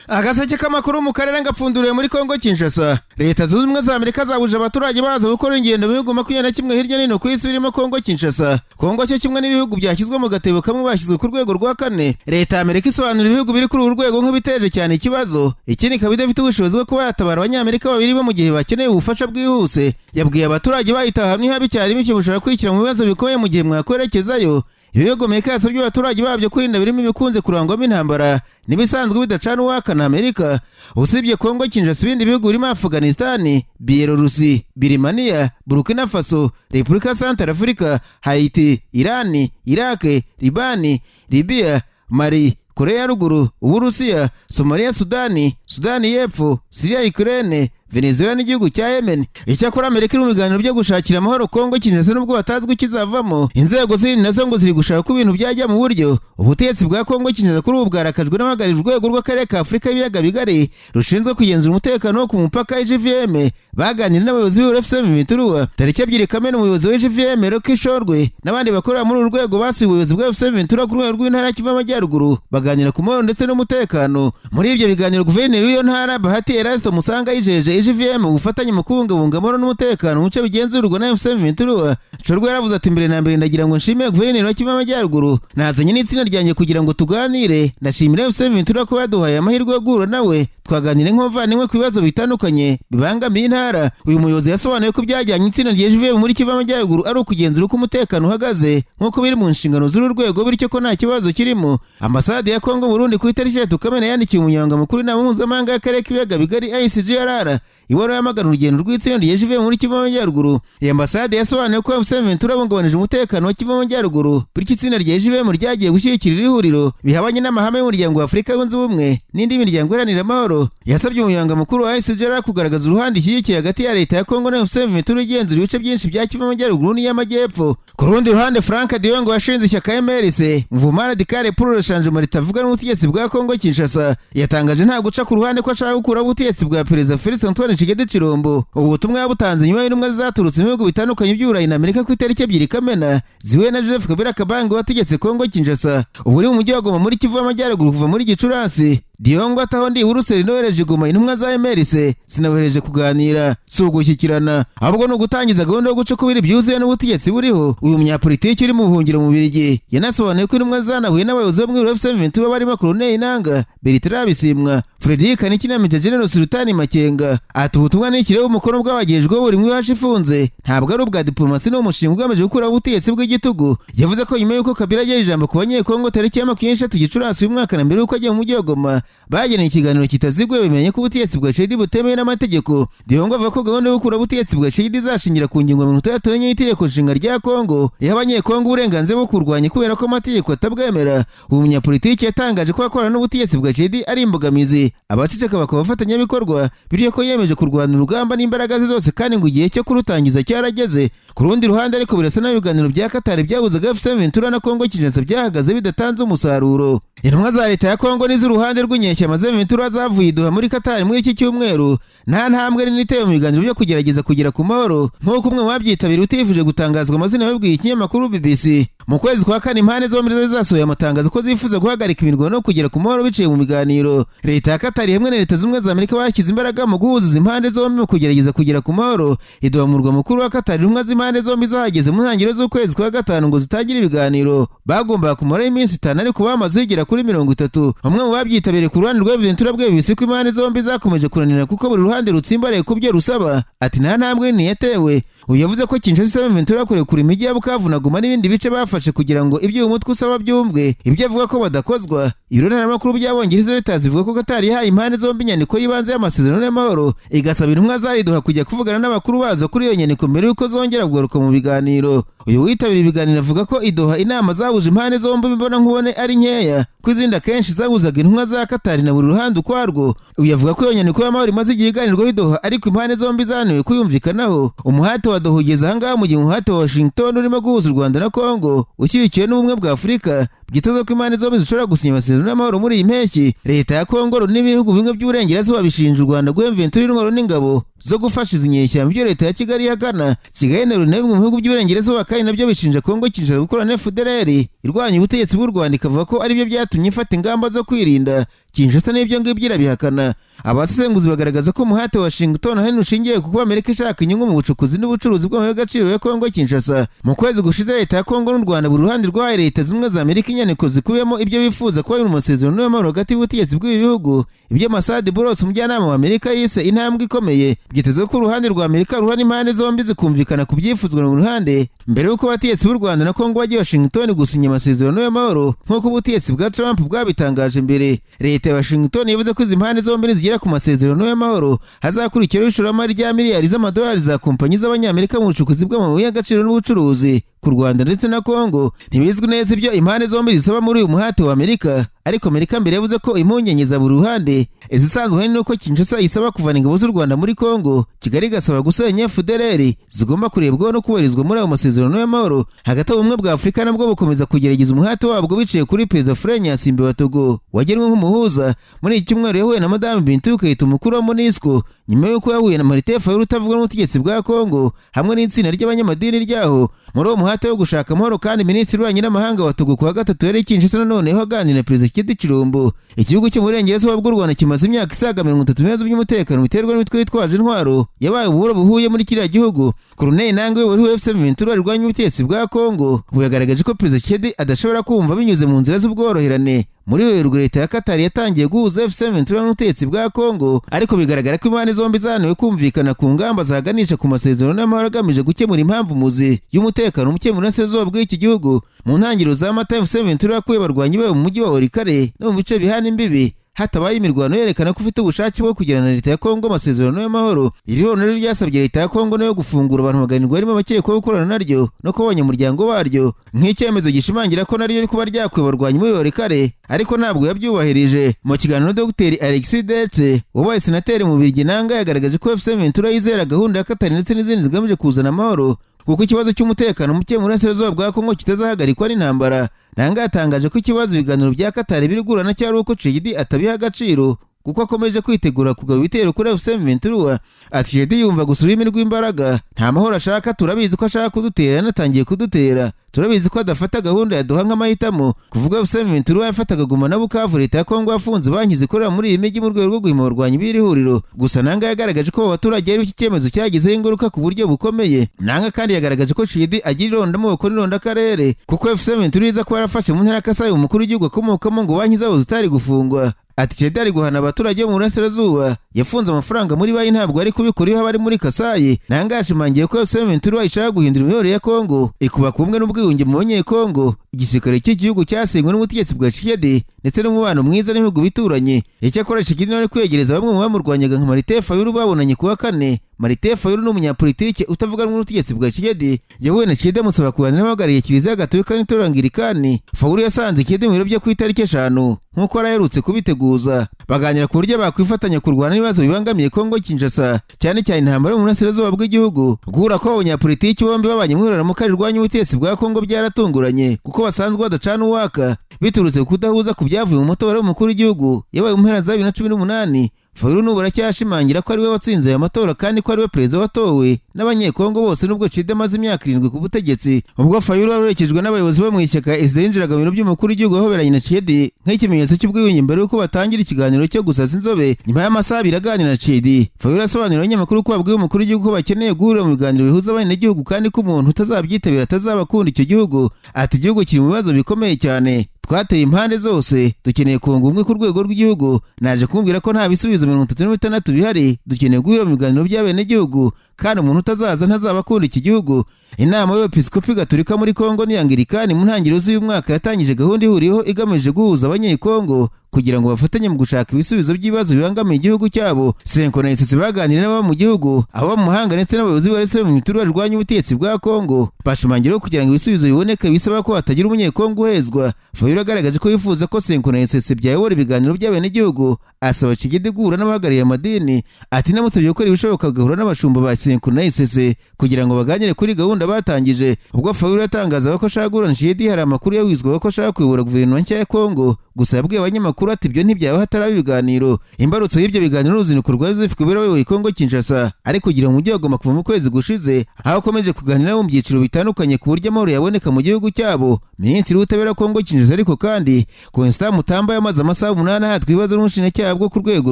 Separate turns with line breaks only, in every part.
Agaseke k'amakuru mu karere ngapfunduriwe muri Kongo Kinshasa. Leta Zunze Ubumwe za Amerika zabuje abaturage baza gukora ingendo mu bihugu 21 hirya no hino ku isi birimo Kongo Kinshasa. Kongo cyo kimwe n'ibihugu byashyizwe mu gatebo kamwe bashyizwe ku rwego rwa kane. Leta ya Amerika isobanura ibihugu biri kuri uru rwego nk'ibiteje cyane ikibazo, ikindi ikaba idafite ubushobozi bwo kuba yatabara Abanyamerika babiri bo mu gihe bakeneye ubufasha bwihuse. Yabwiye abaturage bayitaha hamwe habi icyarimwe, icyo bushobora kwishyira mu bibazo bikomeye mu gihe mwakwerekezayo. Ibihugu Amerika yasabye abaturage babyo kwirinda birimo ibikunze kurangwamo intambara n'ibisanzwe bidacana uwaka na Amerika. Usibye Kongo Kinshasa, ibindi bihugu birimo Afghanistan, Bielorusi, Birimaniya, Burkina Faso, Repubulika ya Centrafrica, Haiti, Irani, Iraq, Libani, Libya, Mali, Korea ya Ruguru, Uburusiya, Somaliya, Sudani, Sudani y'Epfo, Siriya, Ukraine, Venezuela n'igihugu cya Yemen. Icyakora Amerika iri mu biganiro byo gushakira amahoro Kongo Kinshasa, nubwo batazwi ikizavamo. Inzego zindi nazo ngo ziri gushaka ko ibintu byajya mu buryo. Ubutegetsi bwa Kongo Kinshasa kuri ubu bwarakajwe n'abahagarariye urwego rw'akarere ka Afurika y'ibiyaga bigari rushinzwe kugenzura umutekano wo ku mupaka, IGVM, baganira n'abayobozi b'ihuriro AFC M23. Tariki 2 Kamena, umuyobozi wa IGVM Rocky Shorwe n'abandi bakorera muri uru rwego basuye ubuyobozi bwa AFC M23 ku rwego rw'intara ya Kivu y'Amajyaruguru, baganira ku mahoro ndetse n'umutekano. Muri ibyo biganiro, guverineri w'iyo ntara Bahati Erasto Musanga yijeje IGVM ubufatanye mu kubungabunga amahoro n'umutekano mu bice bigenzurwa na AFC M23. Shorwe yaravuze ati: "Mbere na mbere ndagira ngo nshimire guverineri wa Kivu y'Amajyaruguru. Nazanye n'itsinda ryanjye kugira ngo tuganire. Ndashimira AFC M23 ko yaduhaye amahirwe yo guhura nawe, twaganira nk'abavandimwe ku bibazo bitandukanye bibangamiye intara." Uyu muyobozi yasobanuye ko byajyanye itsinda rya IGVM muri Kivu y'Amajyaruguru ari ukugenzura uko umutekano uhagaze nk'uko biri mu nshingano z'uru rwego, bityo ko nta kibazo kirimo. Ambasade ya Kongo Burundi ku itariki 3 Kamena yandikiye umunyamabanga mukuru w'inama mpuzamahanga y'akarere k'ibiyaga bigari, ICGLR, ibaruwa yamagana urugendo rw'itsinda rya IGVM muri Kivu y'Amajyaruguru. Iyi ambasade yasobanuye ko AFC M23 yahungabanije umutekano wa Kivu y'Amajyaruguru, bityo itsinda rya IGVM ryagiye gushyigikira iri huriro bihabanye n'amahame y'Umuryango wa Afurika Yunze Ubumwe n'indi miryango iharanira amahoro. Yasabye umunyamabanga mukuru wa ICGLR kugaragaza uruhande ishyigikiye hagati ya leta ya Kongo na AFC M23 igenzura ibice byinshi bya Kivu y'Amajyaruguru n'iy'Amajyepfo. Ku rundi ruhande, Frank Diongo washinze ishyaka MRC, Mouvement Radical pour le Changement, ritavuga n'ubutegetsi bwa Kongo Kinshasa, yatangaje nta guca ku ruhande ko ashaka gukuraho ubutegetsi bwa Perezida Felix Antoine Tshisekedi Tshilombo. Ubu butumwa yabutanze nyuma y'intumwa zaturutse mu bihugu bitandukanye by'Uburayi na Amerika ku itariki 2 Kamena zihuye na Joseph Kabila Kabange wategetse Kongo Kinshasa, ubu uri mu mujyi wa Goma muri Kivu y'Amajyaruguru kuva muri Gicurasi. Diongo ati: "Aho ndi i Buruseli nohereje Goma intumwa za MRC. Sinabohereje kuganira, si ugushyikirana, ahubwo ni ugutangiza gahunda yo guca ukubiri byuzuye n'ubutegetsi buriho." Uyu munyapolitiki uri mu buhungiro mu Bubiligi yanasobanuye ko intumwa zanahuye n'abayobozi bo muri AFC M23 barimo Colonel Nanga, Bertrand Bisimwa, Frederic Kaniki na Major General Sultani Makenga. Ati: "Ubutumwa nishyiriweho umukono bwabagejejweho buri mu ibahasha ifunze, ntabwo ari ubwa diplomasi, ni umushinga ugamije gukuraho ubutegetsi bw'igitugu." Yavuze ko nyuma y'uko Kabila agejeje ijambo ku Banyekongo tariki ya 23 Gicurasi uyu mwaka, na mbere y'uko ajya mu mujyi wa Goma, bagiranye ikiganiro kitaziguye, bemeranya ko ubutegetsi bwa Tshisekedi butemewe n'amategeko. Diongo avuga ko gahunda yo gukuraho ubutegetsi bwa Tshisekedi izashingira ku ngingo 64 y'itegeko nshinga rya Kongo iha Abanyekongo uburenganzira bwo kurwanya kubera ko amategeko atabwemera. Uyu munyapolitiki yatangaje ko akorana n'ubutegetsi bwa Tshisekedi ari imbogamizi, abaceceka bakaba abafatanyabikorwa, bityo ko yemeje kurwana urugamba n'imbaraga ze zose kandi ngo igihe cyo kurutangiza cyarageze. Ku rundi ruhande ariko, birasa n'aho ibiganiro bya Katari byahuzaga AFC M23 na Kongo Kinshasa byahagaze bidatanze umusaruro. Intumwa za leta ya Kongo n'iz'uruhande rw'inyeshyamba za M23 zavuye i Doha muri Katari muri iki cyumweru nta ntambwe nini itewe mu biganiro byo kugerageza kugera ku mahoro, nk'uko umwe mu babyitabiriye utifuje gutangazwa amazina yabibwiye ikinyamakuru BBC. Mu kwezi kwa kane, impande zombi zari zasohoye amatangazo ko zifuza guhagarika imirwano no kugera ku mahoro biciye mu biganiro. Leta ya Katari hamwe na Leta Zunze Ubumwe za Amerika bashyize imbaraga mu guhuza izi impande zombi mu kugerageza kugera ku mahoro. I Doha, mu murwa mukuru wa Katari, intumwa z'impande zombi zahageze mu ntangiriro z'ukwezi kwa gatanu ngo zitangire ibiganiro. Bagombaga kumaraho iminsi 5, ariko bamaze igera kuri 30. Umwe mu babyitabiriye ku ruhande rwa M23 bwe BBC ko impande zombi zakomeje kunanira kuko buri ruhande rutsimbaraye ku byo rusaba. Ati: "Nta ntambwe nini yatewe." Uyu yavuze ko Kinshasa isaba M23 kurekura imijyi ya Bukavu na Goma n'ibindi bice bafashe kugira ngo ibyo uyu mutwe usaba byumvwe, ibyo avuga ko badakozwa. Ibiro ntaramakuru by'Abongereza Reuters bivuga ko Katari yahaye impande zombi inyandiko y'ibanze y'amasezerano y'amahoro, igasaba intumwa zari Doha kujya kuvugana n'abakuru bazo kuri iyo nyandiko mbere y'uko zongera kugaruka mu biganiro. Uyu witabira ibiganiro avuga ko i Doha inama zahuje impande zombi mbona nkubone ari nkeya, ko izindi akenshi zahuzaga intumwa za Katari na buri ruhande ukwarwo. Uyu avuga ko iyo nyandiko y'amahoro imaze igihe iganirwaho i Doha, ariko impande zombi zananiwe kuyumvikanaho. Umuhate wa Doha ugeze ahangaha mu gihe umuhate wa Washington urimo guhuza u Rwanda na Kongo ushyigikiwe n'Ubumwe bwa Afurika. Byitezwe ko impande zombi zishobora gusinya amasezerano y'amahoro muri iyi mpeshyi. Leta ya Kongo n'ibihugu bimwe by'uburengerazuba bishinja u Rwanda guha M23 intwaro n'ingabo zo gufasha izi nyeshyamba, ibyo leta ya Kigali ihakana. Kigali na bimwe mu bihugu by'uburengerazuba kandi nabyo bishinja Kongo Kinshasa gukorana na FDLR irwanya ubutegetsi bw'u Rwanda, ikavuga ko aribyo byatumye ifata ingamba zo kwirinda. Kinshasa n'ibyo ngibyo irabihakana. Abasesenguzi bagaragaza ko umuhate wa Washington ahanini ushingiye ku kuba Amerika ishaka inyungu mu bucukuzi n'ubucuruzi bw'amabuye y'agaciro ya Kongo Kinshasa. Mu kwezi gushize, leta ya Kongo n'u Rwanda buri ruhande rwahaye Leta Zimwe za Amerika inyandiko zikubiyemo ibyo bifuza kuba biri mu masezerano y'amahoro hagati y'ubutegetsi bw'ibi bihugu, ibyo Massad Boulos, umujyanama wa Amerika, yise intambwe ikomeye. Byitezwe ko uruhande rwa Amerika ruhura n'impande zombi zikumvikana ku byifuzwa mu ruhande mbere y'uko abategetsi b'u Rwanda na Kongo bajya Washington gusinya amasezerano y'amahoro, nk'uko ubutegetsi bwa Trump bwabitangaje mbere. Leta ya Washington yavuze ko izi mpande zombi nizigera ku masezerano y'amahoro hazakurikiraho ishoramari rya miliyari z'amadolari za kompanyi z'Abanyamerika mu bucukuzi bw'amabuye y'agaciro n'ubucuruzi ku Rwanda ndetse na Kongo. Ntibizwi neza ibyo impande zombi zisaba muri uyu muhate wa Amerika, ariko Amerika mbere yavuze ko impungenge za buri ruhande izisanzwe hari nuko Kinshasa isaba kuvana ingabo z'u Rwanda muri Kongo, Kigali igasaba gusenya FDLR, zigomba kurebwaho no kubahirizwa muri ayo masezerano y'amahoro. Hagati aho, Ubumwe bwa Afurika nabwo bukomeza kugerageza umuhate wabwo biciye kuri Perezida Faure Gnassingbé wa Togo wagenwe nk'umuhuza. Muri iki cyumweru yahuye na Madame Bintou Keita, umukuru wa MONUSCO, nyuma y'uko yahuye na Martin Fayulu utavuga n'ubutegetsi bwa Kongo hamwe n'itsinda ry'abanyamadini ryaho muri uwo muhate wo gushaka amahoro. Kandi Minisitiri w'Ububanyi n'Amahanga wa Togo kuwa gatatu yari Kinshasa noneho aganira na Perezida Tshisekedi Tshilombo. Igihugu cyo mu burengerazuba bw'u Rwanda kimaze imyaka isaga 30 mu bibazo by'umutekano biterwa n'imitwe yitwaje intwaro yabaye uburo buhuye muri kiriya gihugu. Corneille Nangaa uyobora ihuriro AFC M23 rirwanya ubutegetsi bwa Kongo ubu yagaragaje ko Perezida Tshisekedi adashobora kumva binyuze mu nzira z'ubworoherane. Muri Werurwe, leta ya Qatar yatangiye guhuza AFC M23 n'ubutegetsi bwa Kongo, ariko bigaragara ko impande zombi zananiwe kumvikana ku ngamba zaganisha ku masezerano y'amahoro agamije gukemura impamvu muzi y'umutekano muke mu burasirazuba bw'iki gihugu. Mu ntangiriro za Mata, AFC M23 yakuye abarwanyi bayo mu mujyi wa Walikale no mu bice bihana imbibi hatabaye imirwano, yerekana ko ufite ubushake bwo kugirana na leta ya Kongo amasezerano y'amahoro. Iri huriro naryo ryasabye leta ya Kongo nayo gufungura abantu 700 barimo abakekwaho gukorana naryo no kuba abanyamuryango baryo, nk'icyemezo gishimangira ko naryo riri kuba ryakuye abarwanyi muri Walikale, ariko ntabwo yabyubahirije. Mu kiganiro na Dr Alexis Dete wabaye senateri mu Bubiligi, Nangaa yagaragaje ko AFC M23 yizera gahunda ya Qatar ndetse n'izindi zigamije kuzana amahoro, kuko ikibazo cy'umutekano muke mu burasirazuba bwa Kongo kitazahagarikwa n'intambara. Nangaa yatangaje ko ikibazo ibiganiro bya Qatar biri guhura nacyo ari uko Tshisekedi atabiha agaciro, kuko akomeje kwitegura kugaba ibitero kuri AFC M23. Ati: "Tshisekedi yumva gusa ururimi rw'imbaraga, nta mahoro ashaka. Turabizi ko ashaka kudutera, yanatangiye kudutera. Turabizi ko adafata gahunda yaduha nk'amahitamo." Kuvuga AFC M23 yafataga Goma na Bukavu, leta ya Kongo yafunze banki zikorera muri iyi mijyi mu rwego rwo guhima abarwanyi b'iri huriro. Gusa Nangaa yagaragaje ko abaturage ari iki cyemezo cyagizeho ingaruka ku buryo bukomeye. Nangaa kandi yagaragaje ko Tshisekedi agira irondamoko n'irondakarere, kuko AFC M23 iza kuba yarafashe mu ntara ya Kasai umukuru w'igihugu akomokamo, ngo banki zabo zitari gufungwa. Ati: "Tshisekedi ari guhana abaturage bo mu burasirazuba, yafunze amafaranga muri banki, ntabwo ari kubikora iyo bari muri Kasayi." Nangaa yashimangiye ko AFC M23 ishaka guhindura imiyoborere ya Kongo, ikubaka ubumwe n'ubwiyunge mu Banyekongo, igisirikare cy'igihugu cyasenywe n'ubutegetsi bwa Tshisekedi, ndetse n'umubano mwiza n'ibihugu bituranye. Icyakora Tshisekedi nawe ari kwegereza bamwe mu bamurwanyaga nka Martin Fayulu babonanye kuwa kane. Martin Fayulu ni umunyapolitike utavuga rumwe n'ubutegetsi bwa Tshisekedi. Yahuye na Tshisekedi amusaba kuganira n'abahagarariye Kiliziya Gatolika n'itorero Anglikani. Fayulu yasanze Tshisekedi mu biro bye ku itariki 5 nk'uko yari aherutse kubiteguza, baganira ku buryo bakwifatanya kurwana n'ibibazo bibangamiye Kongo Kinshasa, cyane cyane intambara yo mu burasirazuba bw'igihugu. Guhura kw'abo banyapolitiki bombi babanye mu ihuriro rirwanya ubutegetsi bwa Kongo byaratunguranye, kuko basanzwe badacana uwaka biturutse ku kudahuza ku byavuye mu matora y'umukuru w'igihugu yabaye mu mpera za 2018. Fayulu n'ubu aracyashimangira ko ariwe watsinze aya matora kandi ko ariwe perezida watowe n'Abanyekongo bose, nubwo Tshisekedi amaze imyaka 7 ku butegetsi. Ubwo Fayulu waherekejwe n'abayobozi bo mu ishyaka ECIDé yinjiraga mu biro by'umukuru w'igihugu ahoberanye na Tshisekedi nk'ikimenyetso cy'ubwiyunge mbere y'uko batangira ikiganiro cyo gusasa inzobe. Nyuma y'amasaha 2 aganira na Tshisekedi, Fayulu asobanurira abanyamakuru ko babwiye umukuru w'igihugu ko bakeneye guhurira mu biganiro bihuza abenegihugu, kandi ko umuntu utazabyitabira atazaba akunda icyo gihugu. Ati: "Igihugu kiri mu bibazo bikomeye cyane, twateye impande zose, dukeneye kunga ubumwe ku rwego rw'igihugu. Naje kumbwira ko nta bisubizo 36 bihari, dukeneye guhurira mu biganiro by'abenegihugu, kandi umuntu utazaza ntazaba akunda iki gihugu." Inama y'Abepiskopi Gatolika muri Kongo n'Iyangirikani mu ntangiriro z'uyu mwaka yatangije gahunda ihuriyeho igamije guhuza Abanyekongo kugira ngo bafatanye mu gushaka ibisubizo by'ibibazo bibangamiye igihugu cyabo. CENCO na ECC baganiriye n'ababa mu gihugu, ababa mu mahanga ndetse n'abayobozi bose mu miturire barwanya ubutegetsi bwa Kongo, bashimangira ko kugira ngo ibisubizo biboneke bisaba ko hatagira Umunyekongo uhezwa. Fayulu yagaragaje ko yifuza ko CENCO na ECC byayobora ibiganiro by'abenegihugu, asaba Tshisekedi guhura n'abahagarariye amadini. Ati: "Namusabye gukora ibishoboka agahura n'abashumba ba CENCO na ECC kugira ngo baganire kuri gahunda batangije." Ubwo Fayulu yatangazaga ko ashaka guhura na Tshisekedi, hari amakuru yawizwaga ko ashaka kuyobora guverinoma nshya ya Kongo. Gusa yabwiye abanyamakuru ati: "Ibyo ntibyaba hataraba ibiganiro." Imbarutso y'ibyo biganiro n'uruzinduko rwa Joseph Kabila wayoboye Kongo Kinshasa ari kugira mu mujyi wa Goma kuva mu kwezi gushize, aho akomeje kuganira mu byiciro bitandukanye ku buryo amahoro yaboneka mu gihugu cyabo. Minisitiri w'Ubutabera Kongo Kinshasa ariko kandi Constant Mutamba yamaze amasaha 8 ahatwa ibibazo n'ubushinjacyaha bwo ku rwego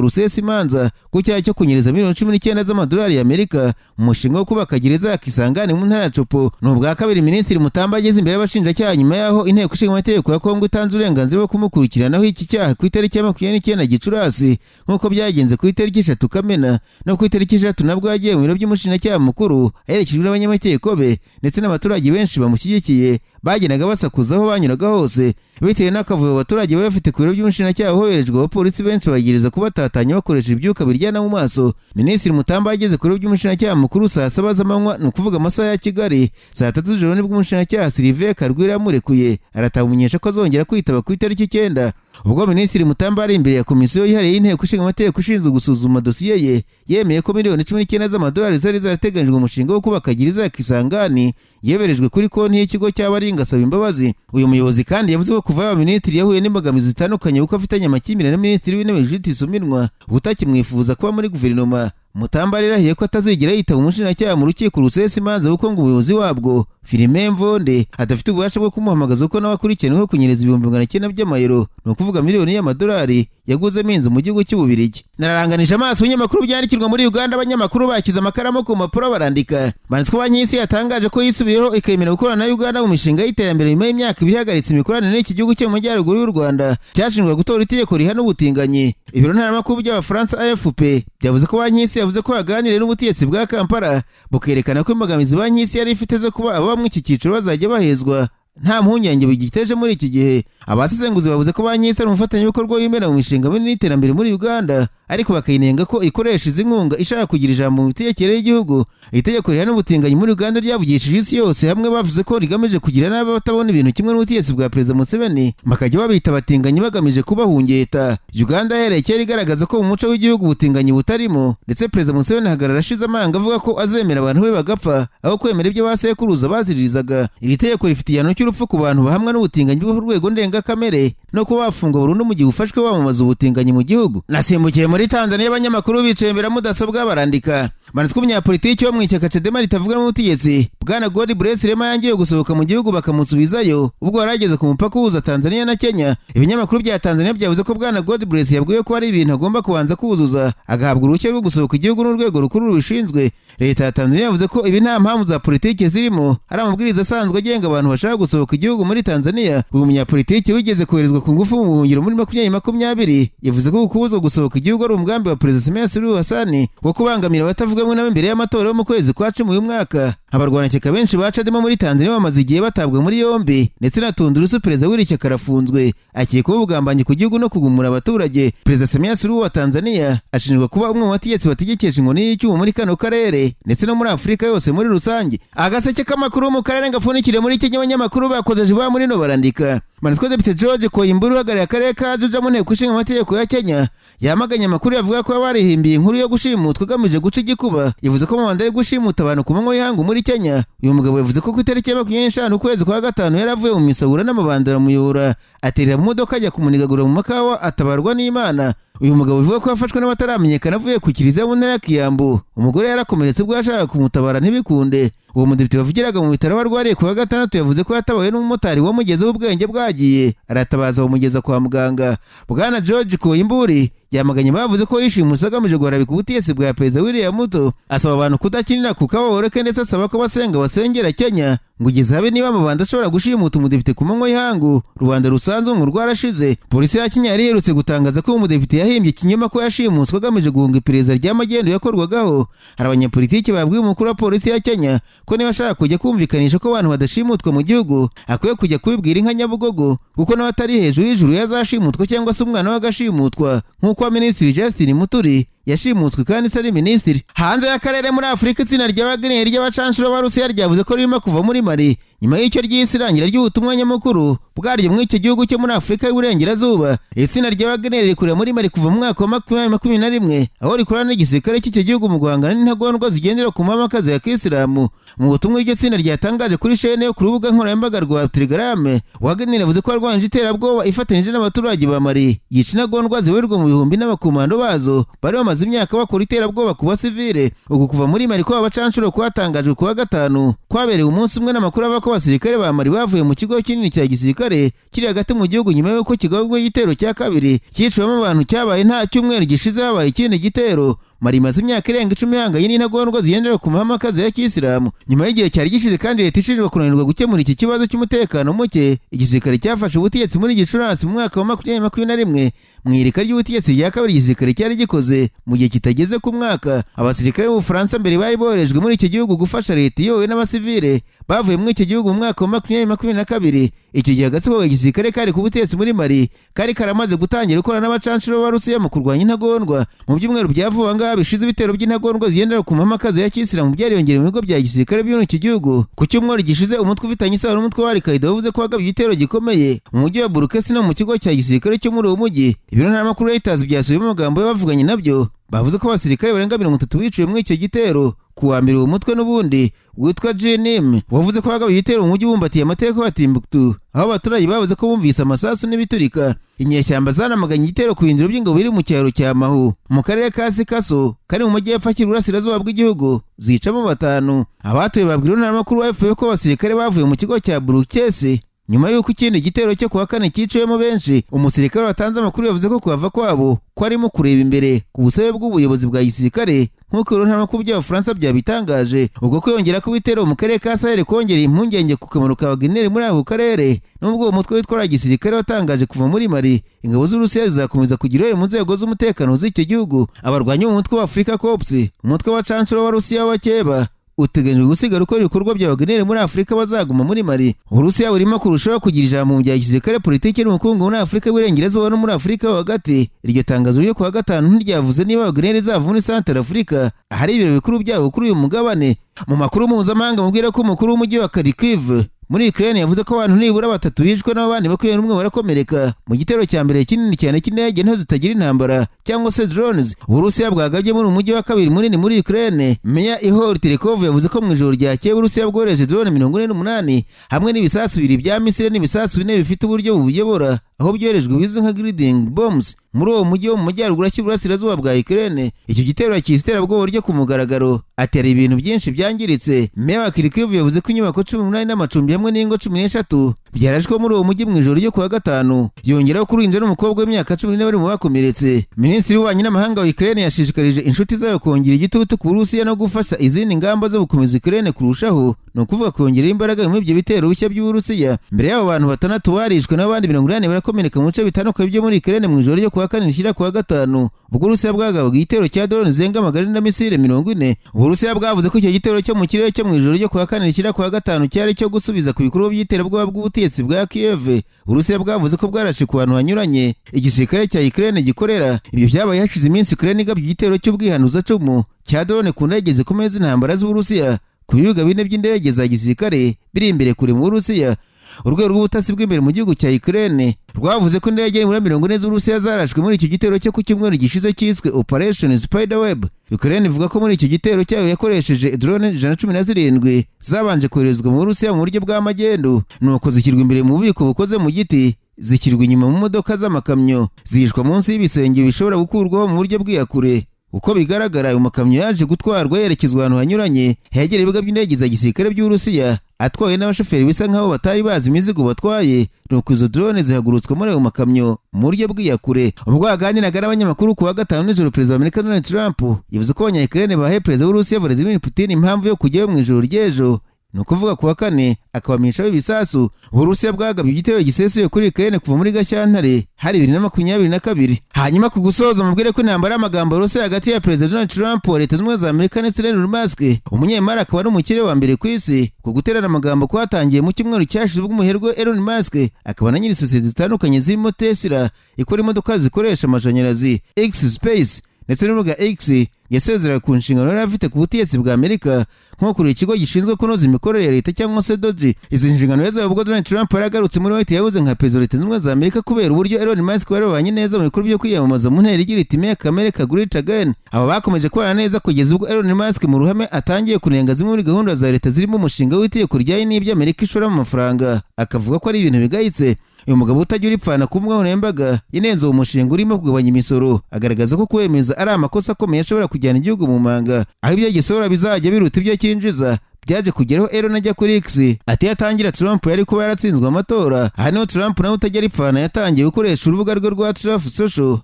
rusesa imanza ku cyaha cyo kunyereza miliyoni 19 z'amadolari y'Amerika mu mushinga wo kubaka gereza ya Kisangani mu ntara ya Tshopo. Ni ubwa kabiri Minisitiri Mutamba ageze imbere y'abashinjacyaha nyuma y'aho Inteko Ishinga Amategeko ya Kongo itanze uburenganzira bwo kumukurikiranaho iki cyaha ku itariki ya 29 Gicurasi, nk'uko byagenze ku itariki 3 Kamena no ku itariki 3 nabwo yagiye mu biro by'umushinjacyaha mukuru aherekejwe n'abanyamategeko be ndetse n'abaturage benshi bamushyigikiye bagendaga basakuza aho banyuraga hose. Bitewe n'akavuyo abaturage bari bafite ku biro by'umushinjacyaha, hoherejwe abapolisi benshi bagereza kubatatanya bakoresheje ibyuka biryana mu maso. Minisitiri Mutamba yageze ku biro by'umushinjacyaha mukuru saa 7 z'amanywa, ni ukuvuga amasaha ya Kigali. Saa 3 z'ijoro nibwo umushinjacyaha Sylvain Karwira yamurekuye, aratamumenyesha ko azongera kwitaba ku itariki 9. Ubwo Minisitiri Mutamba ari imbere ya komisiyo yihariye y'Inteko Ishinga Amategeko ishinzwe gusuzuma dosiye ye, yemeye ko miliyoni 19 z'amadolari zari zarateganyijwe umushinga wo kubaka gereza ya Kisangani yeberejwe kuri konti y'ikigo cy'Abaringa, asaba imbabazi. Uyu muyobozi kandi yavuze ko kuva yaba minisitiri yahuye n'imbogamizi zitandukanye kuko afitanye amakimbirane na Minisitiri w'Intebe Judith Suminwa utakimwifuza kuba muri guverinoma. Mutamba yarahiye ko atazigera yitaba umushinjacyaha mu rukiko rusesa imanza kuko ngo umuyobozi wabwo Firmin Mvonde adafite ububasha bwo kumuhamagaza, kuko nawe akurikiranyweho kunyereza 900,000 by'amayero, ni ukuvuga miliyoni y'amadolari, yaguzemo inzu mu gihugu cy'Ububirigi. Nararanganije amaso ibinyamakuru byandikirwa muri Uganda, abanyamakuru bakize amakaramu ku mpapuro barandika. Banditse ko Banki y'Isi yatangaje ko yisubiyeho ikemera gukorana na Uganda mu mishinga y'iterambere nyuma y'imyaka 2 ihagaritse imikoranire n'iki gihugu cyo mu majyaruguru y'u Rwanda cyashinjwe gutora itegeko rihana ubutinganyi. Ibiro ntaramakuru by'Abafaransa AFP byavuze ko Banki y'Isi yavuze ko yaganiriye n'ubutegetsi bwa Kampala, bukerekana ko imbogamizi Banki y'Isi yari ifite zo kuba ababa muri iki cyiciro bazajya bahezwa nta mpungenge bigiteje muri iki gihe. Abasesenguzi bavuze ko Banki y'Isi ari umufatanyabikorwa w'imena mu mishinga minini y'iterambere muri Uganda, ariko bakayinenga ko ikoresha izi nkunga ishaka kugira ijambo mu mitegekere y'igihugu. Itegeko rihana ubutinganyi muri Uganda ryavugishije isi yose. Hamwe bavuze ko rigamije kugira nabi abatabona ibintu kimwe n'ubutegetsi bwa Perezida Museveni, bakajya babita abatinganyi bagamije kubahungeta. Uganda yahereye kera igaragaza ko mu muco w'igihugu ubutinganyi butarimo, ndetse Perezida Museveni ahagarara ashize amanga avuga ko azemera abantu be bagapfa aho kwemera ibyo basekuruza baziririzaga. Iri tegeko rifite igihano cy'urupfu ku bantu bahamwa n'ubutinganyi bwo ku rwego ndengakamere no kuba bafungwa burundu mu gihe ufashwe wamamaza ubutinganyi mu gihugu. Nasimbukiye muri Tanzania, abanyamakuru bicaye imbere ya mudasobwa barandika. Banditswe umunyapolitiki wo mu ishyaka Chadema ritavuga n'ubutegetsi Bwana Godbless Lema yangiwe gusohoka mu gihugu bakamusubizayo ubwo yari ageze ku mupaka uhuza Tanzania na Kenya. Ibinyamakuru bya Tanzania byavuze ko Bwana Godbless yabwiwe ko hari ibintu agomba kubanza kuzuza agahabwa uruhushya rwo gusohoka igihugu n'urwego rukuru rubishinzwe. Leta ya Tanzania yavuze ko ibi nta mpamvu za politiki zirimo, ari amabwiriza asanzwe agenga abantu bashaka gusohoka igihugu muri Tanzania. Uyu munyapolitiki wigeze koherezwa ku ngufu mu buhungiro muri 2020 yavuze ko kubuzwa gusohoka igihugu ari umugambi wa Perezida Samia Suluhu Hassan wo kubangamira abatavuga rumwe nawe imbere y'amatora yo mu kwezi kwa 10 uyu mwaka. Abarwanashyaka benshi ba Chadema muri Tanzania bamaze igihe batabwa muri yombi, ndetse na Tundu Lissu perezida w'iri shyaka arafunzwe akekwaho ubugambanyi ku gihugu no kugumura abaturage. Perezida Samia Suluhu wa Tanzania ashinjwa kuba umwe mu bategetsi bategekesha inkoni y'icyuma muri kano karere ndetse no muri Afurika yose muri rusange. Agaseke k'amakuru mu karere gapfundikiriye muri Kenya, abanyamakuru bakozeje ba muri no barandika. Manitswe Depite George Koimburi uhagarariye akarere ka Juja mu Nteko Ishinga Amategeko ya Kenya yamaganye amakuru yavuga ko barihimbiye inkuru yo gushimutwa agamije guca igikuba. Yavuze ko amabandi ari gushimuta abantu ku manywa y'ihangu muri Kenya. Uyu mugabo yavuze ko ku itariki ya 25 ukwezi kwa 5 yari avuye mu misabura n'amabandi aramuyobora, aterera mu modoka ajya kumunigagura mu makawa, atabarwa n'Imana. Uyu mugabo bivuga ko yafashwe n'abataramenyekana avuye ku kiliziya mu ntara ya Kiambu. Umugore yarakomeretse ubwo yashakaga kumutabara ntibikunde. Uwo mudepite wavugiraga mu bitaro aho arwariye ku wa gatandatu yavuze ko yatabawe n'umumotari wamugezeho ubwenge bwagiye, aratabaza bamugeza kwa muganga. Bwana George Koimburi yamaganye bavuze ko yishimuse agamije guharabika ubutegetsi bwa Perezida William Ruto, asaba abantu kudakinira ku kababaro ke, ndetse asaba ko basenga basengera Kenya ngo ugeze habe niba amabandi ashobora gushimuta umudepite ku manywa y'ihangu, rubanda rusanzwe ngo rwarashize. Polisi ya Kenya yari iherutse gutangaza ko uwo mudepite yahimbye ikinyoma ko yashimuswe agamije guhunga iperereza ry'amagendo yakorwagaho. Hari abanyapolitiki babwiye umukuru wa polisi ya Kenya ko niba ashaka kujya kumvikanisha ko abantu badashimutwa mu gihugu, akwiye kujya kubibwira inka Nyabugogo, kuko nawe atari hejuru y'ijuru yazashimutwa cyangwa se umwana we agashimutwa nk'uko Minisitiri Justin Muturi yashimutswe kandi se ari minisitiri. Hanze y'akarere muri Afurika, itsinda ry'abageneri ry'abacanshuro b'Abarusiya ryavuze ko ririmo kuva muri Mali nyuma y'icyo ry'isi irangira ry'ubutumwa nyamukuru bwaryo muri icyo gihugu cyo muri Afurika y'Uburengerazuba. Itsinda ry'abageneri rikorera muri Mali kuva mu mwaka wa 2021, aho rikorana n'igisirikare cy'icyo gihugu mu guhangana n'intagondwa zigendera ku mpamakazi ya Kisilamu. Mu butumwa iryo tsinda ryatangaje kuri shene yo ku rubuga nkoranyambaga rwa Telegram, Wagner yavuze ko yarwanyije iterabwoba ifatanyije n'abaturage ba Mali, yica intagondwa zibarirwa mu bihumbi n'abakomando bazo bari bamaze bamaze imyaka bakora iterabwoba ku basivile. Uku kuva muri Mali kw'aba bacanshuro kwatangajwe kuwa gatanu kwabereye umunsi umwe n'amakuru ava ko abasirikare ba Mali bavuye mu kigo kinini cya gisirikare kiri hagati mu gihugu, nyuma y'uko kigabwe igitero cya kabiri cyiciwemo abantu cyabaye nta cyumweru gishize habaye ikindi gitero. Mali imaze imyaka irenga 10 ihanganye n'intagondwa zigendera ku mahame akaze ya kisilamu. Nyuma y'igihe cyari gishize kandi leta ishinjwa kunanirwa gukemura iki kibazo cy'umutekano muke, igisirikare cyafashe ubutegetsi muri Gicurasi mu mwaka wa 2021. Mu irika ry'ubutegetsi rya kabiri igisirikare cyari gikoze mu gihe kitageze ku mwaka, abasirikare b'Ubufaransa mbere bari boherejwe muri icyo gihugu gufasha leta iyobowe n'abasivile bavuye muri icyo gihugu mu mwaka wa 2022. Icyo gihe agatsiko ka gisirikare kari ku butegetsi muri Mali kari karamaze gutangira gukorana n'abacanshuro b'Abarusiya mu kurwanya intagondwa. Mu byumweru bya vuba ngaha bishize, ibitero by'intagondwa zigendera ku mahame akaze ya kisilamu byariyongereye mu bigo bya gisirikare byo muri iki gihugu. Ku cyumweru gishize, umutwe ufitanye isano n'umutwe wa Al-Qaeda wavuze ko wagabye igitero gikomeye mu mujyi wa Burkina no mu kigo cya gisirikare cyo muri uwo mujyi. Ibiro ntaramakuru Reuters byasubiyemo amagambo y'abavuganye nabyo, bavuze ko abasirikare barenga 30 biciwe muri icyo gitero. Ku wa mbere, uwo mutwe n'ubundi witwa JNIM wavuze ko wagabye igitero mu mujyi ubumbatiye amateka wa Timbuktu, aho abaturage bavuze ko bumvise amasasu n'ibiturika. Inyeshyamba zanamaganye igitero ku birindiro by'ingabo biri mu cyaro cya Mahu mu karere ka Sikasso kari mu majyepfo akiri uburasirazuba bw'igihugu, zicamo batanu. Abatuye babwira intaramakuru wa AFP ko abasirikare bavuye mu kigo cya Burukesi nyuma y'uko ikindi gitero cyo kuwa kane cyiciwemo benshi. Umusirikare watanze amakuru yavuze ko kuhava kwabo kwarimo kureba imbere ku busabe bw'ubuyobozi bwa gisirikare, nk'uko ibiro ntaramakuru by'Abafaransa byabitangaje. Ubwo kwiyongera kw'ibitero mu karere ka Sahel kongereye impungenge ku kamaro ka Wagner muri ako karere. Nubwo uwo mutwe witwara gisirikare watangaje kuva muri Mali, ingabo z'Uburusiya zizakomeza kugira uruhare mu nzego z'umutekano z'icyo gihugu. Abarwanyi b'umutwe wa Africa Corps, umutwe wa canshuro w'Abarusiya w'abakeba uteganyijwe gusigara ukora ibikorwa bya Wagner muri Afurika, bazaguma muri Mali. Uburusiya burimo kurushaho kugira ijambo mu bya gisirikare, politiki n'ubukungu muri Afurika y'Iburengerazuba no muri Afurika yo hagati. Iryo tangazo ryo kuwa gatanu ntiryavuze niba Wagner izava muri Central Africa, ahari ibiro bikuru byabo kuri uyu mugabane. Mu makuru mpuzamahanga, mubwira ko umukuru w'umujyi wa Kharkiv muri Ukraine yavuze ko abantu nibura batatu bishwe n'abandi 21 barakomereka mu gitero cya mbere kinini cyane cy'indege nto zitagira intambara cyangwa se drones Uburusiya bwagabye muri umujyi wa kabiri munini muri Ukraine. Meya Ihor Terekhov yavuze ko mu ijoro ryakeye Uburusiya bwohereje drone 48 hamwe n'ibisasu bibiri bya misile n'ibisasu bine bifite uburyo bubiyobora aho byoherejwe bizwi nka guided bombs muri uwo mujyi wo mu majyaruguru ashyira bwa Ukraine. Icyo gitero cyise iterabwoba ryo ku mugaragaro, atera ibintu byinshi byangiritse. Meya wa Kharkiv yavuze ko inyubako 18 n'amacumbi hamwe n'ingo 13 byarashwe muri uwo mujyi mu ijoro ryo kuwa gatanu. Yongeraho ko uruhinja n'umukobwa w'imyaka 14 bari mu bakomeretse. Minisitiri w'ububanyi n'amahanga wa Ukraine yashishikarije inshuti zayo kongera igitutu ku Burusiya no gufasha izindi ngamba zo gukomeza Ukraine kurushaho, ni ukuvuga kongera imbaraga muri ibyo bitero bishya by'Uburusiya. Mbere y'abo bantu batandatu barishwe n'abandi 80 barakomereka mu bice bitandukanye byo muri Ukraine mu ijoro ryo kuwa kane rishyira kuwa gatanu, ubwo Uburusiya bwagabaga igitero cya drone zirenga 400 na misile 40. Uburusiya bwavuze ko icyo gitero cyo mu kirere cyo mu ijoro ryo kuwa kane rishyira kuwa gatanu cyari cyo gusubiza ku bikorwa by'iterabwoba bw'ubutegetsi bwa Kiev. Uburusiya bwavuze ko bwarashe ku bantu hanyuranye igisirikare cya Ukraine gikorera. Ibyo byabaye hashize iminsi Ukraine igabye igitero cy'ubwihanuzacumu cya drone ku ndege zikomeye z'intambara z'Uburusiya ku bibuga bine by'indege za gisirikare biri imbere kure mu Burusiya. Urwego rw'ubutasi bw'imbere mu gihugu cya Ukraine rwavuze ko indege muri 40 z'Uburusiya zarashwe muri icyo gitero cyo ku cyumweru gishize cyiswe Operation Spiderweb. Ukraine ivuga ko muri icyo gitero cyayo yakoresheje drone 117 zabanje koherezwa mu Burusiya mu buryo bw'amagendu, nuko zishyirwa imbere mu bubiko bukoze mu giti, zishyirwa inyuma mu modoka z'amakamyo, zihishwa munsi y'ibisenge bishobora gukurwaho mu buryo bw'iyakure. Uko bigaragara, ayo makamyo yaje gutwarwa yerekezwa ahantu hanyuranye hegereye ibibuga by'indege za gisirikare by'Uburusiya, atwawe n'abashoferi bisa nkaho batari bazi imizigo batwaye, nuko izo drone zihagurutswa muri ayo makamyo mu buryo bw'iyakure. Ubwo yaganiraga n'abanyamakuru ku wa gatanu nijoro, perezida wa Amerika Donald Trump yavuze ko abanya-Ukraine bahaye perezida w'Uburusiya Vladimir Putin impamvu yo kujyayo mu ijoro ry'ejo, ni ukuvuga ku wa kane, akabamishaho ibisasu. Uburusiya bwagabye igitero gisesuye kuri Ukraine kuva muri Gashyantare hari 2022. Hanyuma ku gusoza, mubwire ko intambara y'amagambo Rusiya hagati ya perezida Donald Trump wa Leta Zunze Ubumwe za Amerika ndetse na Elon Musk, umunyemari akaba n'umukire wa mbere ku isi, ku guterana amagambo kwatangiye mu cyumweru cyashize, ubwo umuherwe Elon Musk akaba na nyiri sosiyete zitandukanye zirimo Tesla ikora imodoka zikoresha amashanyarazi, X Space ndetse n'urubuga X, yasezeraga ku nshingano yari afite ku butegetsi bwa Amerika nko kurira ikigo gishinzwe kunoza imikorere ya leta cyangwa se DOGE. Izi nshingano yazawe ubwo Donald Trump yari agarutse muri White House nka perezida wa Leta Zunze Ubumwe za Amerika, kubera uburyo Elon Musk bari babanye neza mu bikorwa byo kwiyamamaza mu ntera igira iti "Make America Great Again". Aba bakomeje kubana neza kugeza ubwo Elon Musk mu ruhame atangiye kunenga zimwe muri gahunda za leta zirimo umushinga w'itegeko rijyanye n'ibyo Amerika ishora mu mafaranga, akavuga ko ari ibintu bigayitse. Uyu mugabo utagira uripfana ku mbuga nkoranyambaga yanenze uwo mushinga urimo kugabanya imisoro, agaragaza ko kuwemeza ari amakosa akomeye ashobora kujyana igihugu mu manga, aho ibyo gisohora bizajya biruta ibyo cyinjiza. Byaje kugeraho Elon ajya kuri X ati: "Yatangira Trump yari kuba yaratsinzwe amatora." Aha niho Trump nawe utajya aripfana yatangiye gukoresha urubuga rwe rwa Truth Social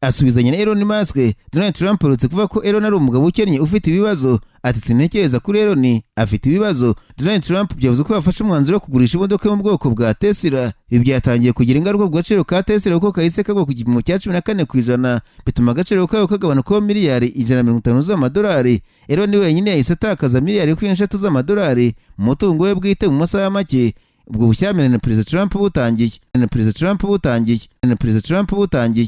asubizanya na Elon Musk. Donald Trump aherutse kuvuga ko Elon ari umugabo ukennye ufite ibibazo, ati: "Sintekereza kuri Elon, afite ibibazo." Donald Trump byavuze ko yafashe umwanzuro wo kugurisha imodoka yo mu bwoko bwa Tesla. Ibi byatangiye kugira ingaruka ku gaciro ka Tesla, kuko kahise kagwa ku gipimo cya 14%, bituma agaciro kayo kagabanukaho miliyari 150 z'amadolari. Elon wenyine yahise atakaza miliyari 23 z'amadolari mu mutungo we bwite mu masaha make ubwo bushyamirane na Perezida Trump butangiye, na Perezida Trump butangiye, na Perezida Trump butangiye.